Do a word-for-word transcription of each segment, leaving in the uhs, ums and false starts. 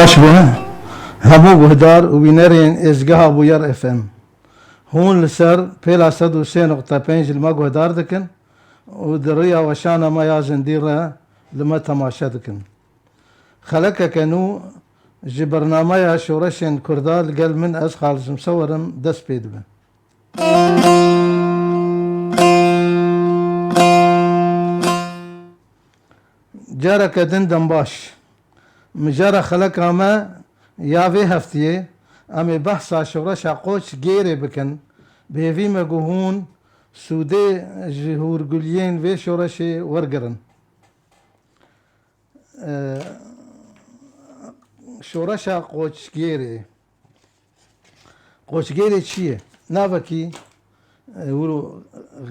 Baş be hemû guhdar û bînerên êzgeha Bûyer F M. Hûn li ser pêla sed û sê nokta pênc li me guhdar dikin û di riya weşana me ya zindî re li me temaşe dikin. Xelekeke nû ji bernameya şoreşên Kurda li gel min ez Xalis Misewer im dest pê dibe. Careke din dem baş. Mijara xeleka me ya vê heftiyê em ê behsa şoreşa Qoç Gêrê bikin. Bi hêvî me ku hûn sûdê ji hûrguliyên vê şoreşê wergirin. Ee, Şoreşa Qoçgêrê. Qoçgêrê çi ye? Navekî, e, wilo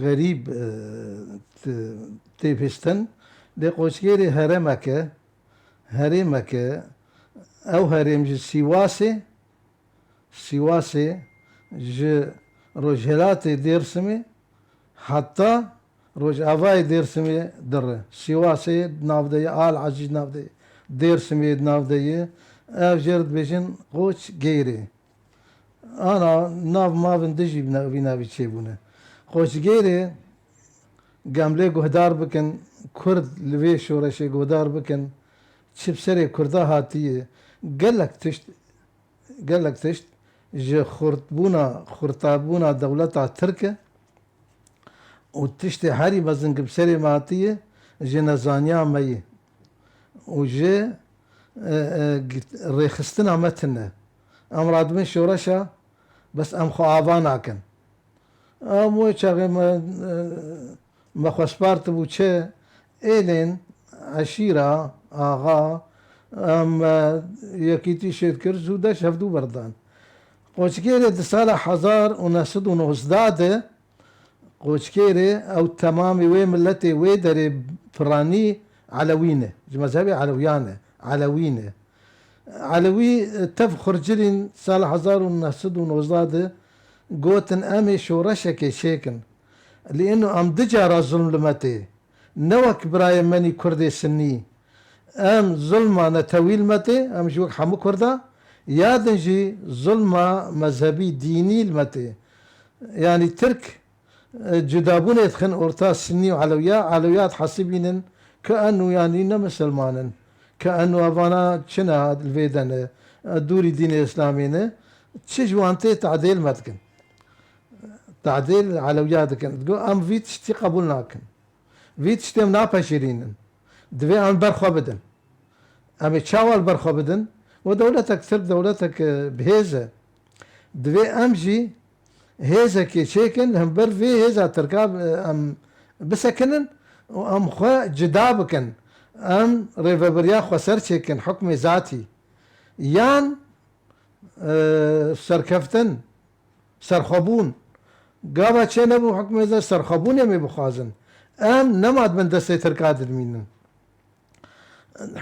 xerîb, e, t-, tê bihîstin. Lê Qoçgêrê herêmek e, herêmek e. Ew herêm ji Sîwasê, Sîwasê ji rojhilatê Dêrsimê heta rojavayê Dêrsimê dire. Sîwasê di nav de ye, Al Ezîz di nav de ye, Dêrsimê di nav de ye. Ev jê re dibêjin Qoç Geyrê. Ana nav mavin dijî bi ne-, vî navî çêbûne. Qoç Geyrê, em lê guhdar bikin, Kurd li vê şoreşê guhdar bikin, çi bi serê Kurda hatiye, gelek tişt gelek tişt ji xurtbûna, xurtabûna dewleta Tirk e û tiştê herî mezin ku bi serê me hatiye ji nezaniya me ye û ji, e, e, git-, rêxistina me tune. Em radibin şoreşa, bes em xwe ava nakin. Em wê çaxê me, e, me xwe spartibû çi? Êlên eşîra, axa, em, e, yekîtî şêt kir, zû deş hevdû berdan. Qoçgêrê di sala hezar û neh sed û nozdeh de, Qoçgêrê ew temamê wê miletê wê derê piranî Elewî ne. Ji mezhebê Elewiyan e. Elewî ne. Elewî, e, tev xurcilîn sala hezar û neh sed û nozdeh de gotin, em ê şoreşekê çêkin. Lê ino em du cara zulm li me tê. Ne wek birayê me nî Kurdê Sinnî. Em zulma netewî li me tê, em jî wek hemû Kurda, ya din jî zulma mezhebî, dînî li me tê. Yanî Tirk, e, cudabûnê dixin orta Sinnî û Elewiya, Elewiya dihesibînin ke eno yanî ne misilman in, ke eno evana çi ne li vê de ne, e, dûrî dînê Îslamê ne, çi ji wan tê tadê li me dikin. Tadê li Elewiya dikin. Digo, em vî tiştî qebûl nakin. Vî tiştê em napejirînin. Divê em li ber xwe bidin. Em ê çawa li ber xwe bidin? Wê dewletek Tirk dewletek, e, bi hêz e. Divê em jî hêzekê çêkin, li hember vê hêza Tirka, e, em bisekinin û em xwe cida bikin. Em rêvebiriya xweser çêkin, hukmê zatî. Yan, e, serkeftin, serxwebûn. Gava çênebû hukmê ze serxwebûnê em ê bixwazin. Em nema di bin destê Tirka de dimînin.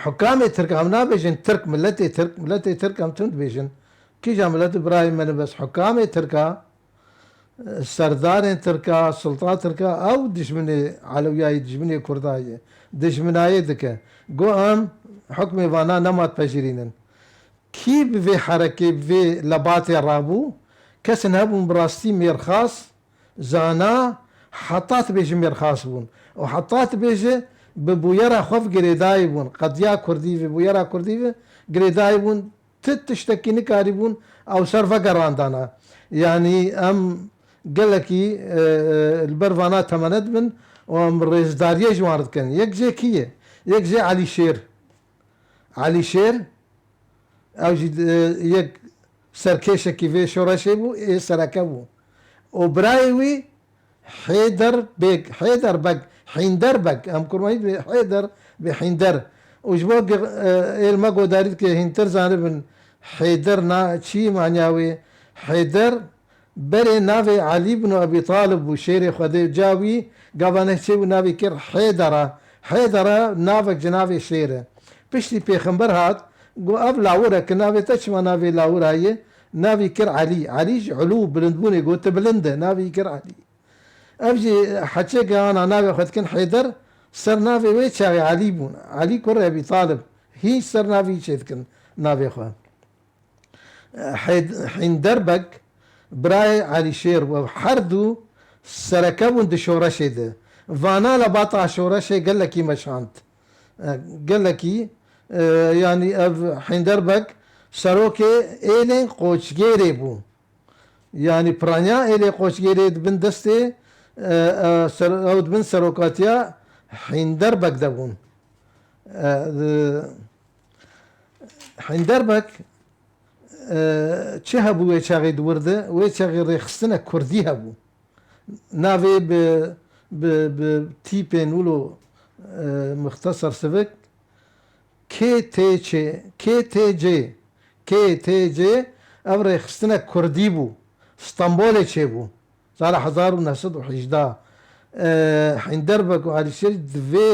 Hukamê Tirk, em nabêjin Tirk, miletê Tirk, miletê Tirk em tund dibêjin. Kîja milet birayê me ne, bes hukamê Tirka, serdarên Tirka, sulta Tirka, ew dijminê Elewiyayî, dijminê Kurda ye. Dijminayê dike. Go em hukmê vana nema dipejirînin. Kî bi vê herekê, bi vê lebatê rabû? Kesin hebûn bi rastî mêrxas, zana, heta dibêje mêrxas bûn. Û heta dibêje bi bûyera xwe ve girêdayî bûn. Qediya Kurdî ve, bûyera Kurdî ve girêdayî bûn. Ti tiştekî nikarîbûn ew ser vegerandana. Yanî em gelekî, e, e, li ber vana temene dibin û em rêzdariyê ji wan re dikin. Yek jê kî ye? Yek jê Elî Şêr. Elî Şêr, ew jî, e, yek serkêşekî vê şoreşê bû, ê sereke bû. Û birayê wî Hêder Beg, Hêder Beg, Hînder Beg, em kurmanî dibê Hêder bê Hînder. Û ji bo ge-, e, ê li me godarî dike, hîntir zanibin Hêder na, çi manya wê? Hêder Berê navê Elî ibn Ebî Talib bû, şêrê Xwedê, ca wî gava neh çêbû navê kir Hêdera. Hêdera navek ji navê şêr e. Piştî pêxember hat, got, ev lawir e, ki navê te çima navê lawira ye? Navî kir Elî. Elî ji ulû, bilindbûnê got, tu bilind e, navî kir Elî. Ev jî heçê gehana navê xwe dikin Hêder, ser navê wê çaxê Elî bûn. Elî kurê Ebî Talib. Hîn ser navî çê dikin. navê xwe. Hêd-, Hînderbeg birayê Elîşêr bû. Her du sereke bûn di şoreşê de. Vana lebata şoreşê gelekî meşand. E, gelekî, e, yanî ev Hînderbeg serokê êlên Qoçgêrê bû. Yanî piraniya êlê Qoçgêrê di bin destê, e, e, ser-, ew di bin serokatiya Hînderbeg de bûn. E, di-, Hînderbeg, e, çi hebû wê çaxê di wir de? Wê çaxê rêxistina kurdî hebû. Navê bi, bi, bi tîpên wilo, e, mixtesar sivik, K T C, K T C, K T C, ev rêxistina kurdî bû. Stenbolê çêbû. Sala hezar û neh sed û hejdeh. E, Hînderbeg û Elîşêr di vê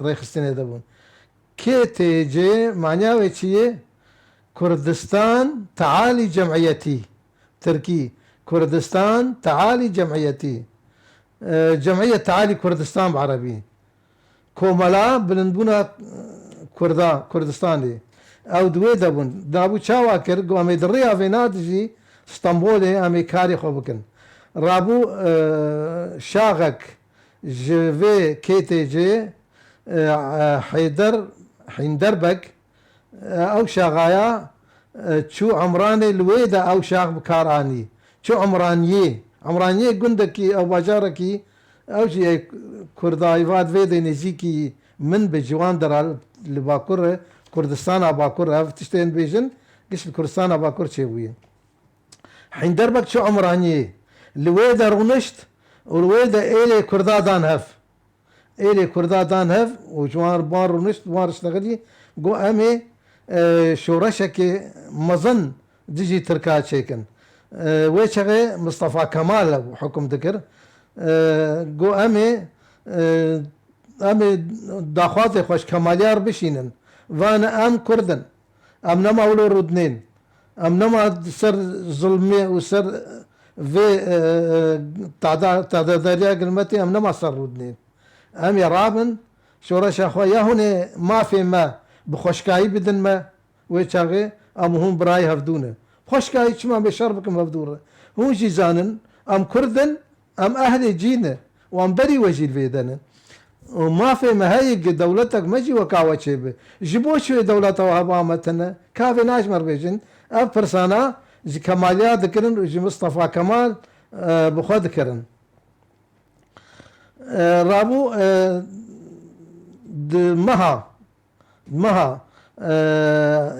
rêxistinê de bûn. K T C manya wê çi ye? Kurdistan Tealî Cemiyetî. Tirkî, Kurdistan Tealî Cemiyetî. E, Cemiyet Tealî Kurdistan bi erebî. Komela Bilindbûna, e, Kurda, Kurdistanê. Ew di wê de bûn. Dabû çawa kir? Got, em ê di rêya vêna de jî Stenbolê em ê karê xwe bikin. Rabû, e, şaxek ji vê K T C, e, e, Heyder, Hînderbeg, e, ew şaxaya, e, çû Umranê, li wê de ew şax bi kar anî. Çû Umraniyê. Umraniyê gundekî, ew bajarekî, ew jî ê Kurda, ê va divê dê nêzîkî min bi ciwan dera li Bakur e, Kurdistana Bakur, ev tiştên bêjin, giş li Kurdistana Bakur çêbûye. Hînderbeg çû Umraniyê. Li wê de rûnişt û li wê de êlê Kurda dan hev. Êlê Kurda dan hev û ji wan, wan rûnişt, wan riştexilî, got, em ê, e, şoreşekê mezin dijî Tirka çêkin. E, wê çaxê Mistefa Kemal hukum dikir. E, got, em ê, e, em ê daxwazê xwe ji Kemaliyar bişînin. Vane em Kurd in. Em nema wilo rûdinên. Em nema ser zilmê û ser vê, e, e, tada-, tadedariya gilmetê em nema ser rûdinên. Em ê rabin, şoreşa xwe ya hûn ê mafê me bi xweşkayî bidin me, wê çaxê em û hûn birayê hevdû ne. Xweşkayî çima em ê şer bikin hevdû re? Hûn jî zanin, em Kurd in, em ehlê cî ne û em berî we jî li vê de ne. Û mafê me heye ki dewletek me jî weka we çêbe. Ji bo çi wê dewleta we heba me tune? Ka vê naş me re bêjin. Ev pirsana ji Kemaliya dikirin û ji Mistefa Kemal, e, bi xwe dikirin. E, rabû, e, di meha, meha, e,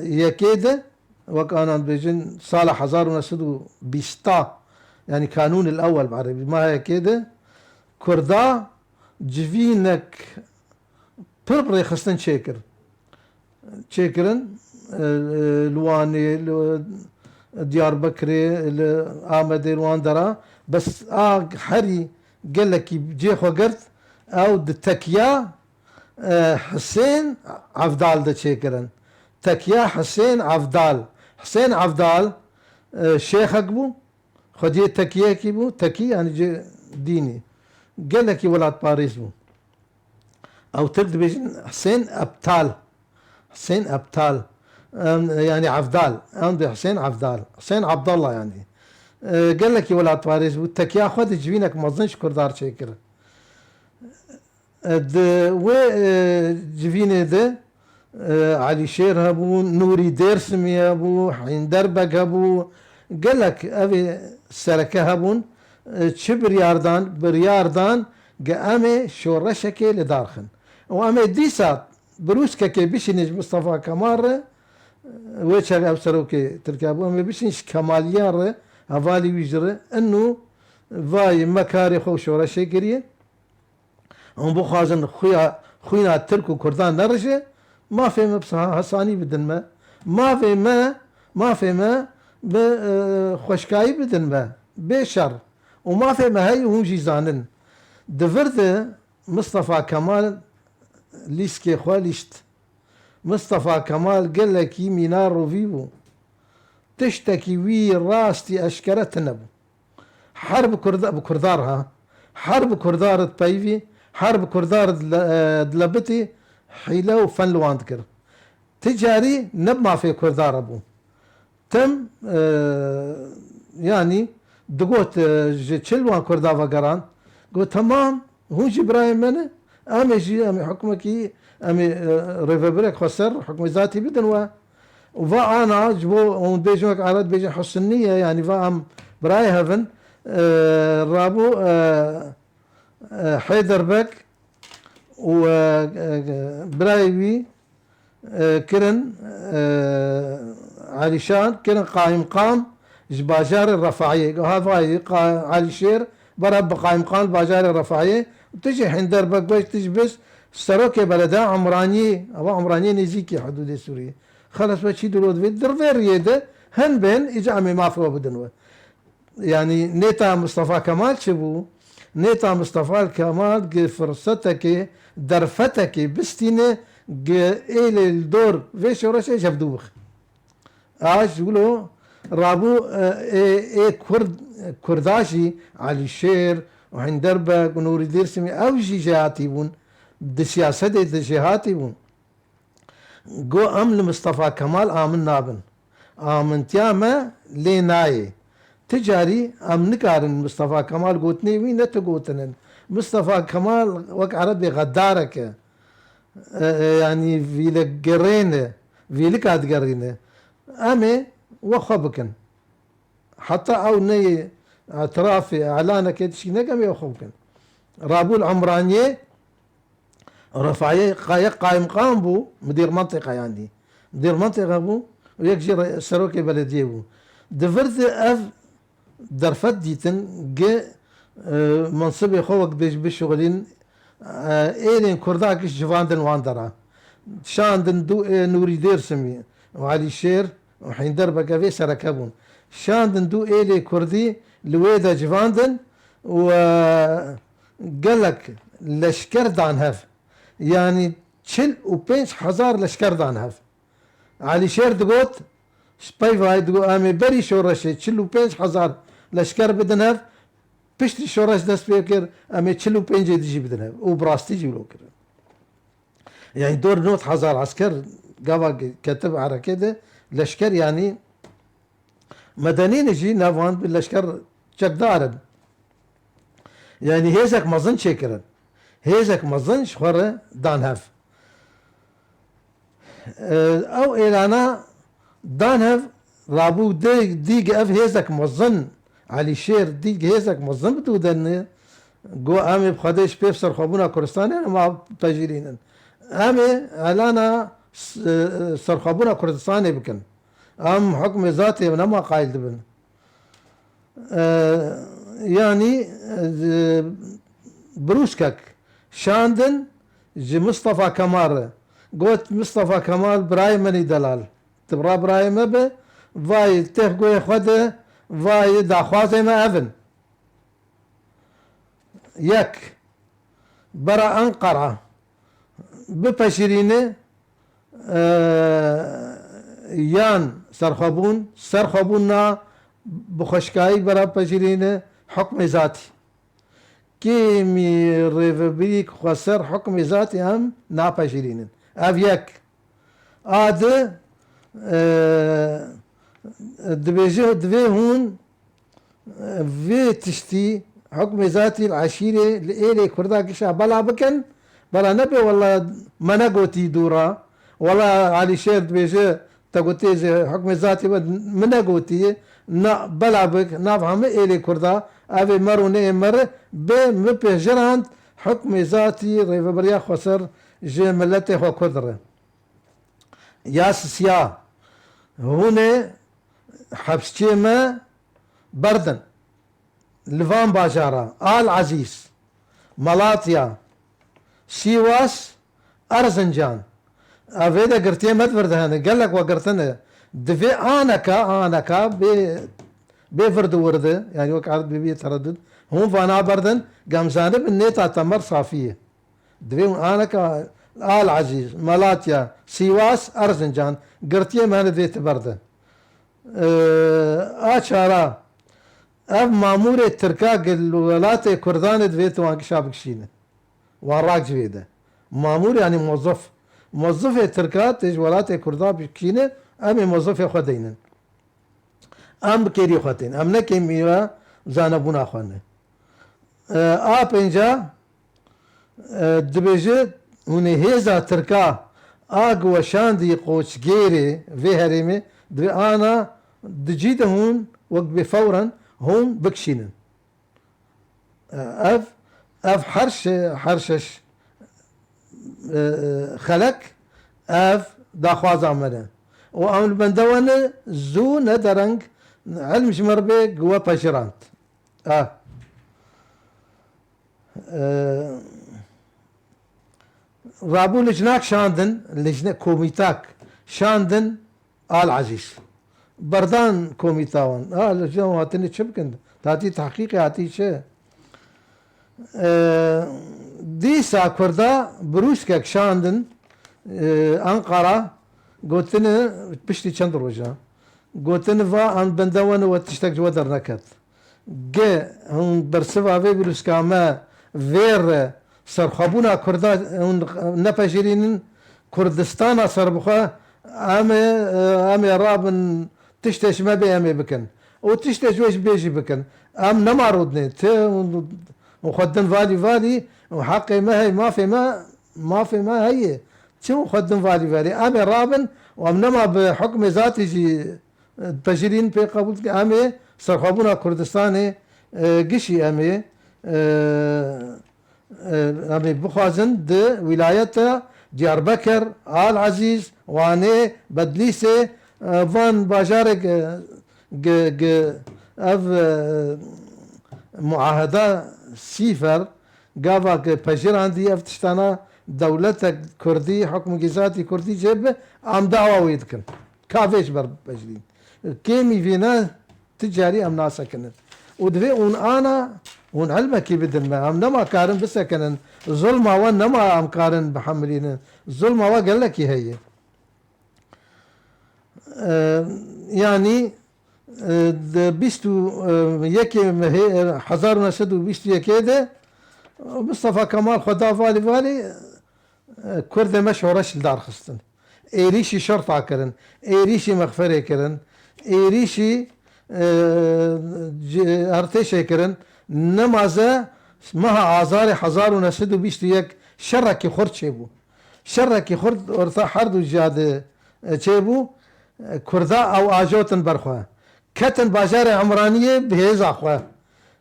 yekê de, wek anan dibêjin, sala hezar û neh sed û bîsta, yanî Kanûn el Ewel bi erebî, meha yekê de, Kurda civînek pir bi rêxistin çêkir. Çêkirin, e, e, li Wanê, li Diyarbekirê, li Amedê, li wan dera. Bes a herî gelekî cê xwe girt, ew di tekiya, e, Hisên Evdal de çêkirin. Tekiya Hisên Evdal. Hisên Evdal, e, şêxek bû, xwediyê tekiyekî bû, tekî, yanî cê dînî. Gelekî welatparêz bû. Ew Tirk dibêjin Hisên Ebtal. Hisên Ebtal. Em, yanî Evdal. Em dê Hisên Evdal. Hisên Abdallah yanî. E, gelekî welatparêz bû. Tekiya xwe di civînek mezin ji Kurda re çêkir. E, di wê, e, civînê de, e, Elî Şêr hebû, Nûrî Dêrsimî hebû, Hînder Beg hebû. Gelek evê sereke hebûn. E, çi biryar dan? Biryar dan, Ge em ê şoreşekê li dar xin. Û em ê dîsa birûskekê bişînin ji Mistefa Kemal re, wê çaxê ew serokê Tirkiye bû, em ê bişînin ji Kemaliyan re, hevalî wî jî re, inu vayê me karê xwe û şoreşê kiriye. Hûn bixwazin xuya, xwîna Tirk û Kurdan nerije, mafê me bi sa-, hesanî bidin me. Mafê me, mafê me bi, e, xweşkayî bidin me. Bê şer. Û mafê me heye, hûn jî zanin. Di vir de Mistefa Kemal lîskê xwe lîşt. Mistefa Kemal gelekî mîna rovî bû. Tiştekî wî rastî eşkere tune bû. Her bi Kurda-, bi Kurda re ha. Her bi Kurda re dipeyivî, her bi Kurda re dile-, e, dilebitî, hîle û fen li wan dikir. Ti carî ne bi mafê Kurda re bû. Tim, e, yanî digot, e, ji çil wan Kurda vegeran, got, "Temam, hûn jî birayê me ne, em ê jî, em ê hukmekî, em ê, e, rêvebirek xweser, hukmê zatî bidin we." Û va ana, ji bo hûn bêjin wek Ereb dibêjin husniye, yanî va em birayê hev in, e, rabû, e, e, Heyder Beg û, e, e, birayê wî, e, kirin, e, Elîşan kirin qayimqam ji bajarê Refahiyê. Havayî qa-, Elîşêr bera bi qayimqam bajarê Refahiyê. Tu jî Heyder Beg, tu jî biz serokê belediya Umraniyê, ava Umraniyê nêzîkî hudûdê Sûriyê. Xelas we çî dilo divê, di vê riyê de hin bên, îca em ê mafê we bidin we. Yanî nêta Mistefa Kemal çi bû? Nêta Mistefa Kemal gi firsetekê, derfetekê bistîne gi êlê li dor vê şoreşê ji hev dû bix. A ji wilo rabû, e, ê, ê Kurd, Kurda jî Elîşêr û Heyder Beg û Nûrî Dêrsimî ew jî jêhatî bûn. Di siyasetê de jêhatî bûn. Got, "Em li Mistefa Kemal amin nabin. Amintiya me lê nayê. Ti carî em nikarin Mistefa Kemal gotinê wî ne tu gotin in. Mistefa Kemal wek Erebê xedarek e. E, e, yanî vîlegerêne, vîlika digerîne. Em ê we xwe bikin." Heta ew neyê îtirafê, îlanekê tişkî neke, em ê xwe bikin. Rabû li Umraniyê, Refahiyê qa-, yek qayimqam bû, midêr menteqa yanî. Midêr menteqa bû û yek jî re-, serokê belediyê bû. Di vir de ev derfet dîtin, gi, e, mensibê xwe wek bêj bişuxulîn, e, êlên Kurda giş civandin wan dera. Şandin dû, e, Nûrî Dêrsimî û Elîşêr û Heyder Beg ev ê sereke bûn. Şandin dû êlê Kurdî li wê de civandin û, e, gelek leşker dan hev. Yanî çil û pênc hezar leşker dan hev. Elîşêr digot, ji peyvayê digot, "Em ê berî şoreşê çil û pênc hezar leşker bidin hev, piştî şoreş dest pê kir, em ê çil û pêncê dijî bidin hev." Û bi rastî jî wilo kirin. Yanî dor nod hezar esker gava ke-, ketib erekê de leşker, yanî medenî ne jî nav wan bi leşker çekdar in. Yanî hêzek mezin çêkirin. Hêzek mezin ji xwe re dan hev. E, ew êlana dan hev, rabû dê-, dîg ev hêzek mezin, Elîşêr dîg hêzek mezin bi dû de ne, got, "Em ê bi Xwedê ji pêv serxwebûna Kurdistanê nema pejirînin. Em ê îlana s-, e, serxwebûna Kurdistanê bikin. Em hukmê zatê nema qayil dibin." E, yanî, e, birûskek şandin ji Mistefa Kemal re. Got, "Mistefa Kemal birayê min î delal. Tu bira birayê me be, vayê têx guhê xwe de, vayê daxwazê me ev in. Yek, bera Enqera bipejirîne, e, yan serxwebûn, serxwebûn na bi xweşikayî bera pejirîne hukmê zatî. Kêmî rêvebirî ku xweser hukmê zatî em napejirînin." Ev yek. A di, e, dibêje, divê hûn vê tiştî hukmê zatî li eşîrê li êlê Kurda gişa bela bikin, bela nebe wela me negotî dûra, wela Elîşêr dibêje te gotê ji hukmê zatî min, min negotî, na bela bik, nav hemî êlê Kurda, ev ê mer û neyê mer, bê min pêjirand hukmê zatî rêveberiya xweser ji miletê xwe Kurd re. Ya sisiya, hûn ê hepsçiyê me berdin. Li van bajara, Al Ezîz, Malatya, Sîwas, Erzincan. Ev ê de girtiyê me di vir de hene, gelek we girtine. Divê aneka, aneka bê, bê vir di wir de, yanî wek erd bê bê teredud. Hûn vana berdin, gemzanibin nêta temer safî ye. Divê hûn aneka Al Ezîz, Malatya, Sîwas, Erzincan, girtiyê me hene divê ti berde. Ee, a çara, ev mamûrê Tirka gi li welatê Kurdanê divê tu wan gişa bikişîne. Wan rak ji vê de. Mamûr yanî mozif. Mozifê Tirka tê ji welatê Kurda bikişîne, em ê mozifê xwe deynin. Em bi kêrî xwe tên. Em ne kêmî ve zanebûna xwe ne. E, a pênca, e, dibêje, hûn ê hêza Tirka a ku weşandî qoçgêrê vê herêmê, divê ana di cî de hûn wek bê fewren hûn bikişînin. Ev, ev her şe-, her şeş, e, e, xelek, ev daxwaza me ne. Û em li bende we ne zû ne dereng, ilm ji me re bê, gi we pejirand. E. E, Rabû lijnak şandin, lijne-, komîtak şandin, Al Ezîz. Berdan komîta wan. Ha, li cem hatine çi bikin? Tatî tehqîqê hatî çi? Ee, dîsa Kurda birûskek şandin, ee, Ankara, gotine piştî çend roja. Gotine va an bende wen we tiştek ji we derneket. Ge hûn bersiva vê birûska me vê re serxwebûna Kurda hûn nepejirînin, Kurdistana serbixwe, em ê, em ê rabin tiştê ji me bê em ê bikin. Û tiştê ji wê ji bê jî bikin. Em nema rûdinê. Ti hûn xwe din valî valî û heqê me hey, mafê me, mafê me heye. Çi hûn xwe din valî valî? Em ê rabin û em nema bi hukmê zatî jî pejirîn pê qebûl dikin. Em ê serxwebûna Kurdistanê, e, gişî em ê, e, e, em ê bixwazin di wîlayeta Diyarbekir, Al Ezîz, Wanê, Bedlîsê, e, van bajarek, e, gi-, gi-, ev, e, muaheda sîfer, gava ki pejirandî ev tiştana dewletek Kurdî, hukmekî zatî Kurdî çêbibe, em dawa wê dikin. Ka vê ji ber bejirîn. Kêmî vîne ti carî em nasekinin. Û divê hûn ana, hûn ilmekî bidin me. Em nema karin bisekinin. Zulma we nema em karin bihemilînin. Zulma we gelekî heye. Ee, yanî, e, di bîst û yekê mehê, e, hezar û neh sed û bîst û yekê de Mistefa Kemal xwe da valî valî, e, Kurdê me şoreş li dar xistin. Êrîşî şerta kirin, êrîşî mexferê kirin, êrîşî, e, ci-, artêşê kirin. Nemaze meha Azarê hezar û neh sed û bîst û yek şerekî xurt çêbû. Şerekî xurt orta her du ciya de, e, çêbû. E, Kurda ew ajotin ber xwe. Ketin bajarê Emraniyê bi hêza xwe.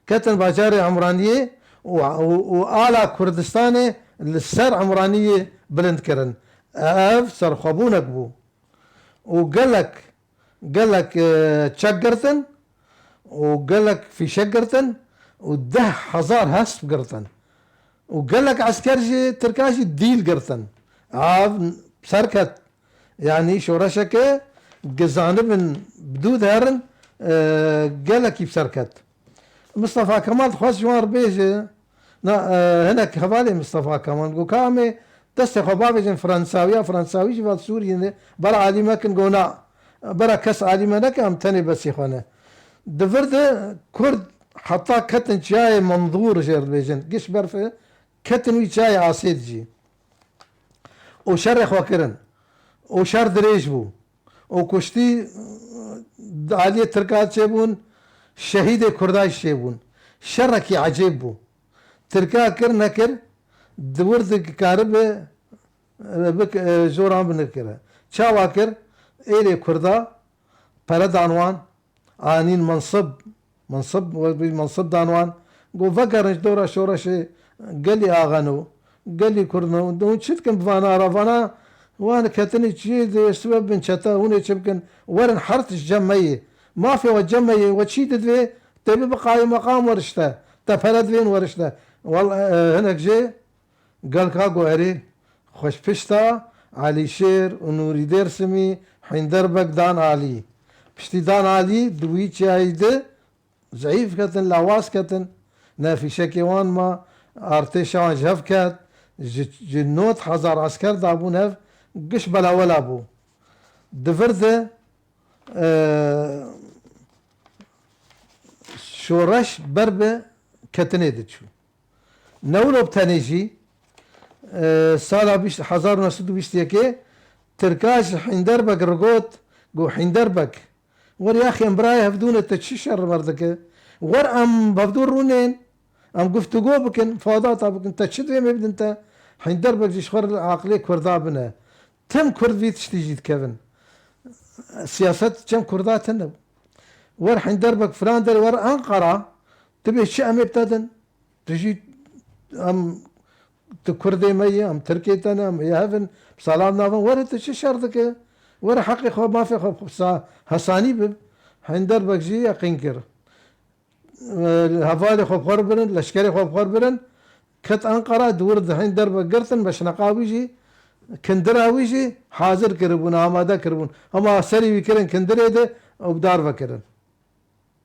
Ketin bajarê Emraniyê û, û, û ala Kurdistanê li ser Emraniyê bilind kirin. Ev serxwebûnek bû. Û gelek, gelek, e, çek girtin û gelek fîşek girtin û deh hezar hesp girtin. Û gelek esker jî, Tirka jî dîl girtin. Ev serket. Yanî şoreşeke gi zanibin bi dû diherin, e, gelekî bi ser ket. Mistefa Kemal dixwest ji wan re bêje, na, e, hinek hevalê Mistefa Kemal got ka em ê destê xwe bavêjin Fransawiya, Fransawî jî vat Sûriyê ne, bera alî me kin, got na, bera kes alî me neke, em tenê besî xwe ne. Di vir de Kurd heta ketin çiyayê Mendûr jê re dibêjin, giş berf e, ketin wî çiyayê Asêd jî. Û şerê xwe kirin. Û şer dirêj bû. Û kuştî, di aliyê Tirka çêbûn, şehîdê Kurda jî çêbûn. Şerekî ecêb bû. Tirka kir nekir, di wir dikaribe, e, bik-, e, joran binirkire. Çawa kir? Êlê Kurda pere dan wan, anîn mensib, mensib, wek bî mensib dan wan. Got, vegerin ji dora şoreşê gelî axeno, gelî kurdno. Hûn çi dikin bi vana re? Vana wan ketinî çiyê dê sibe bin çete, hûn ê çi bikin? Werin her tişt cem me yê. Mafê we cem me yê. We çî didivê? Tê bibe qayîmeqam werişte. Te pere divên werişte. Wal-, e, hinek jê Gelka got erê, xweşpişta Elîşêr û Nûrî Dêrsimî Hînder Beg dan alî. Piştî dan alî di wî çiyayî de zeîf ketin, lawaz ketin. Ne fîşekê wan ma, artêşa wan ji hev ket, ji, ji nod hezar esker dabûn hev, giş belawela bû. Di vir de, e, şoreş ber bi ketinê diçû. Ne wilo bi tenê jî, E, sala bîst, hezar û neh sed û bîst û yekê Tirka ji Hînderbeg re got, got, Hînderbeg, wer yaxê em birayê hevdû ne, te çi şer li me re dike? Wer em bi hevdû rûnên, em guftûgo bikin, mufawedata bikin, te çi divê em ê bidin te? Hînderbeg jî ji xwe re li aqilê Kurda bine. Tim Kurd vî tiştî jî dikevin. Siyaset çem Kurda tune. Wer Hînderbeg filan derê, wer Enqera, tu bê çi em ê bi te din? Tu jî em, tu Kurdê me yî, em Tirkê te ne, em ê hev in, bi salam navin, were tu çi şer dike? Were heqê xwe, mafê xwe sa-, hesanî bib. Hînderbeg jî yeqîn kir. E, hevalê xwe bi xwe re birin, leşkerê xwe bi xwe re birin. Ket Enqera, di wir di Hînderbeg girtin, meşneqa wî jî, kindira wî jî hazir kiribûn, amade kiribûn. Hema serî wî kirin kindirê de û bi dar ve kirin.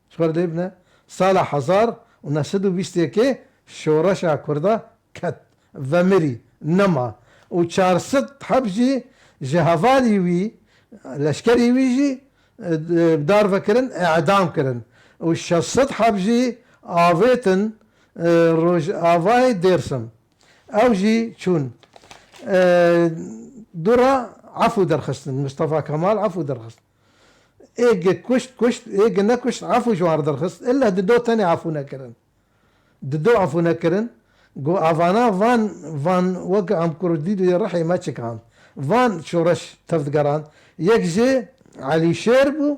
Ji xwe re lê bine, sala hezar û neh sed û bîst û yekê şoreşa Kurda ket, vemirî, nema. Û çar sed heb jî ji hevalî wî, leşkerî wî jî, e, bi dar ve kirin, îdam kirin. Û şeş sed heb jî avêtin, e, Rojavayê Dêrsim. Ew jî çûn. E, dû re efû derxistin. Mistefa Kemal efû derxist. Ê gi kuşt, kuşt, ê gi nekuşt, efû ji wan re derxist. Illa di do tenê efû nekirin. Di do efû nekirin. Got, avana van, van wek em kurdî di rihê me çikan. Van şoreş tev digeran. Yek jê Elîşêr bû,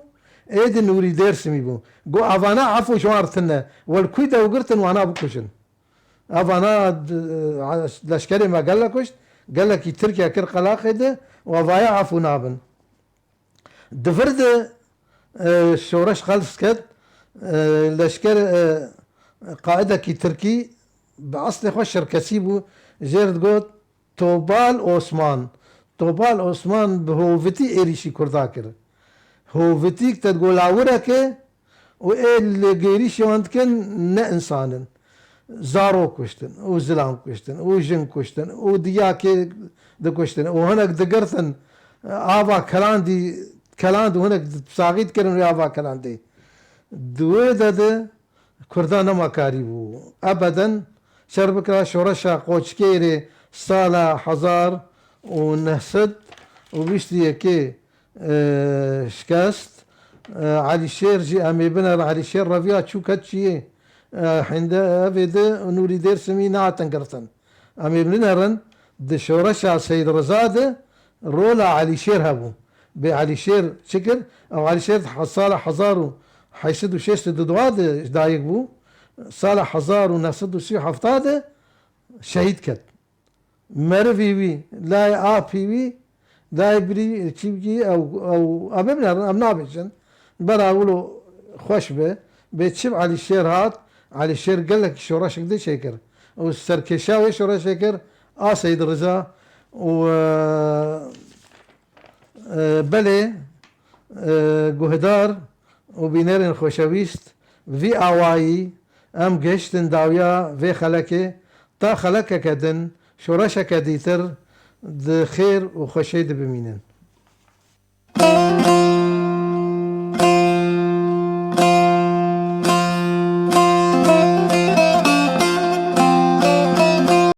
ê di Nûrî Dêrsimî bû. Got, avana efû ji wan re tune. Wel kû dew girtin, wana bikujin. Evana d-, leşkerê me gelek kuşt, gelekî Tirkiye kir qelaqê de û evaya efû nabin. Di vir de, e, şoreş qels ket, e, leşker, e, qaidekî Tirkî bi eslê xwe Şerkesî bû, jê re digot Topal Osman. Topal Osman bi hovitî êrîşî Kurda kir. Hovitîk te digot lawireke û ê li gêrîşê wan dikin ne însan in. Zarok kuştin û zilam kuştin û jin kuştin û diyakê dikuştin û hinek digirtin, ava kelandî, keland û hinek saxî dikirin wê ava kelandê. Di wê de de Kurda nema karîbû ebeden şer bikira. Şoreşa Qoçkêrê sala hezar û neh sed û bîst û yekê, e, şikest. E, Elîşêr jî em ê binerin. Elîşêr reviya çû ket çiyê. E, hinde evê de Nûrî Dêrsimî nehatin girtin. Em ê binerin, di şoreşa Seyîd Riza de rola Elîşêr hebû. Bê Elîşêr çi kir? Ew Elîşêr di sala hezar û heşt sed û şêst û du de dayik bû. Sala hezar û neh sed û sî û heft de şehîd ket. Merivî wî, layê apî wî, layê birî, çîvkî, ew, ew, em ê binerin, em nabêjin. Bera wilo xweş be. Bê çi bi Elîşêr hat, Elîşêr gelekî şoreşek dî çêkir. Û serkêşa wê şoreşê kir, a Seyîd Riza û, e, e, belê, e, guhdar û bînerên xweşewîst, vî awayî em gihiştin dawiya vê xelekê, ta xelekeke din, şoreşeke dîtir di xêr û xweşê de bimînin.